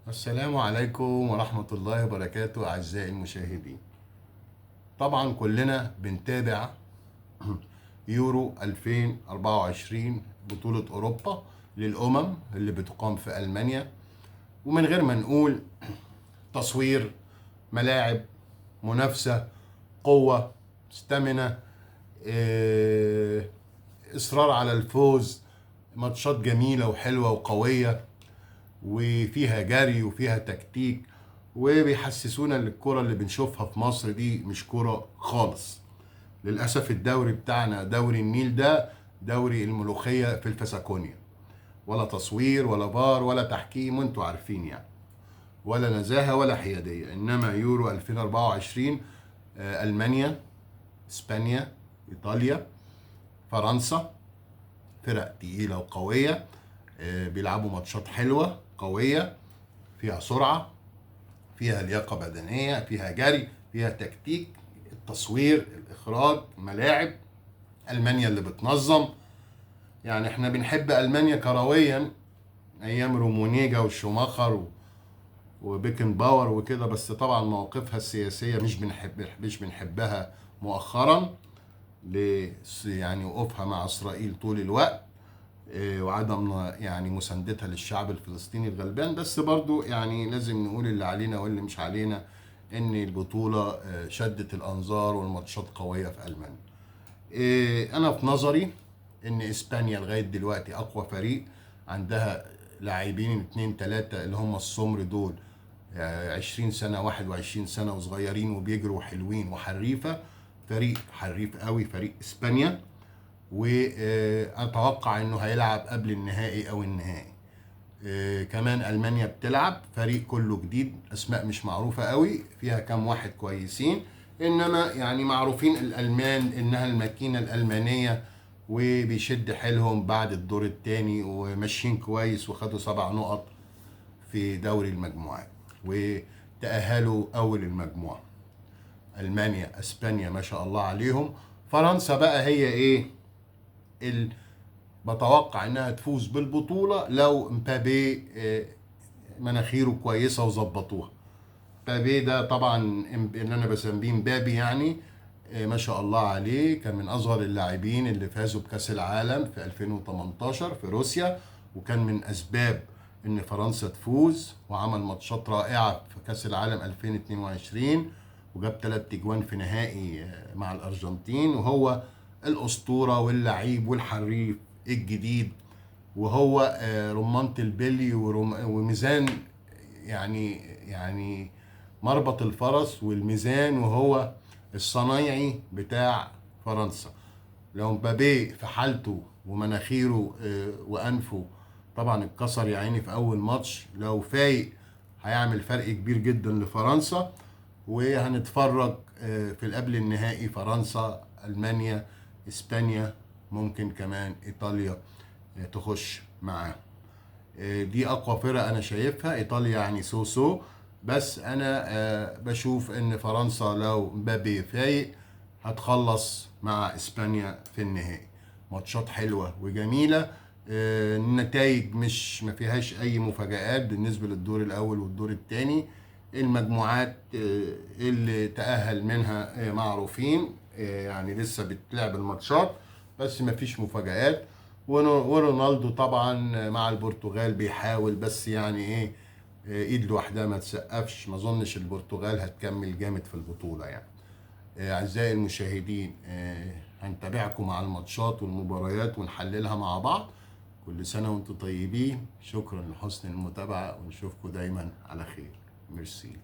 السلام عليكم ورحمة الله وبركاته أعزائي المشاهدين. طبعا كلنا بنتابع يورو 2024 بطولة أوروبا للأمم اللي بتقام في ألمانيا، ومن غير ما نقول تصوير، ملاعب، منافسة، قوة، stamina، إصرار على الفوز، ماتشات جميلة وحلوة وقوية وفيها جري وفيها تكتيك، وبيحسسونا ان الكرة اللي بنشوفها في مصر دي مش كرة خالص. للأسف الدوري بتاعنا دوري النيل ده دوري الملوخية في الفساكونيا، ولا تصوير ولا فار ولا تحكيم وانتوا عارفين يعني، ولا نزاهة ولا حيادية. إنما يورو 2024 ألمانيا، إسبانيا، إيطاليا، فرنسا، فرق تقيلة وقوية، بيلعبوا ماتشات حلوة قوية، فيها سرعة، فيها لياقة بدنية، فيها جري، فيها تكتيك، التصوير، الإخراج، ملاعب. ألمانيا اللي بتنظم، يعني احنا بنحب ألمانيا كرويا أيام رومونيجا وشوماخر وبيكن باور وكده، بس طبعا مواقفها السياسية مش بنحبها مؤخرا، يعني وقوفها مع إسرائيل طول الوقت، وعدم يعني مساندتها للشعب الفلسطيني الغلبان. بس برضو يعني لازم نقول اللي علينا واللي مش علينا، ان البطولة شدت الأنظار والماتشات قوية في ألمانيا. أنا في نظري ان إسبانيا لغاية دلوقتي أقوى فريق، عندها لاعبين 2 3 اللي هم السمر دول، 20 سنة 21 سنة وصغيرين وبيجروا حلوين وحريفة، فريق حريف قوي فريق إسبانيا، وأتوقع إنه هيلعب قبل النهائي أو النهائي. كمان ألمانيا بتلعب فريق كله جديد، أسماء مش معروفة قوي، فيها كام واحد كويسين، إنما يعني معروفين الألمان إنها الماكينة الألمانية، وبيشد حيلهم بعد الدور الثاني وماشيين كويس، وخدوا 7 نقط في دوري المجموعات وتأهلوا أول المجموعة. ألمانيا، أسبانيا ما شاء الله عليهم. فرنسا بقى هي إيه بتوقع إنها تفوز بالبطولة لو مبابي مناخيره كويسة وظبطوها. مبابي ده طبعا اللي أنا بسميه مبابي يعني، ما شاء الله عليه، كان من أصغر اللاعبين اللي فازوا بكأس العالم في 2018 في روسيا، وكان من أسباب إن فرنسا تفوز، وعمل ماتشات رائعة في كأس العالم 2022، وجاب 3 اجوان في نهائي مع الأرجنتين، وهو الأسطورة واللعيب والحريف الجديد، وهو رمانة البلي وميزان، يعني مربط الفرس والميزان، وهو الصنايعي بتاع فرنسا. لو مبابي في حالته ومناخيره وأنفه طبعا اتكسر يا عيني في أول ماتش، لو فايق هيعمل فرق كبير جدا لفرنسا. وهنتفرج في القبل النهائي فرنسا، ألمانيا، إسبانيا، ممكن كمان إيطاليا تخش معاهم. دي أقوى فرق أنا شايفها. إيطاليا يعني so so، بس أنا بشوف إن فرنسا لو مبابي فايق هتخلص مع إسبانيا في النهائي. ماتشات حلوة وجميلة، النتائج مش ما فيهاش أي مفاجآت بالنسبة للدور الأول والدور الثاني. المجموعات اللي تأهل منها معروفين، يعني لسه بتلعب الماتشات بس ما فيش مفاجآت. ورونالدو طبعا مع البرتغال بيحاول، بس يعني ايه، ايد لوحدها ما تسقفش، ما اظنش البرتغال هتكمل جامد في البطولة يعني. اعزائي المشاهدين، هنتابعكم مع الماتشات والمباريات ونحللها مع بعض. كل سنة وانتم طيبين، شكرا لحسن المتابعة، ونشوفكم دايما على خير. ميرسي.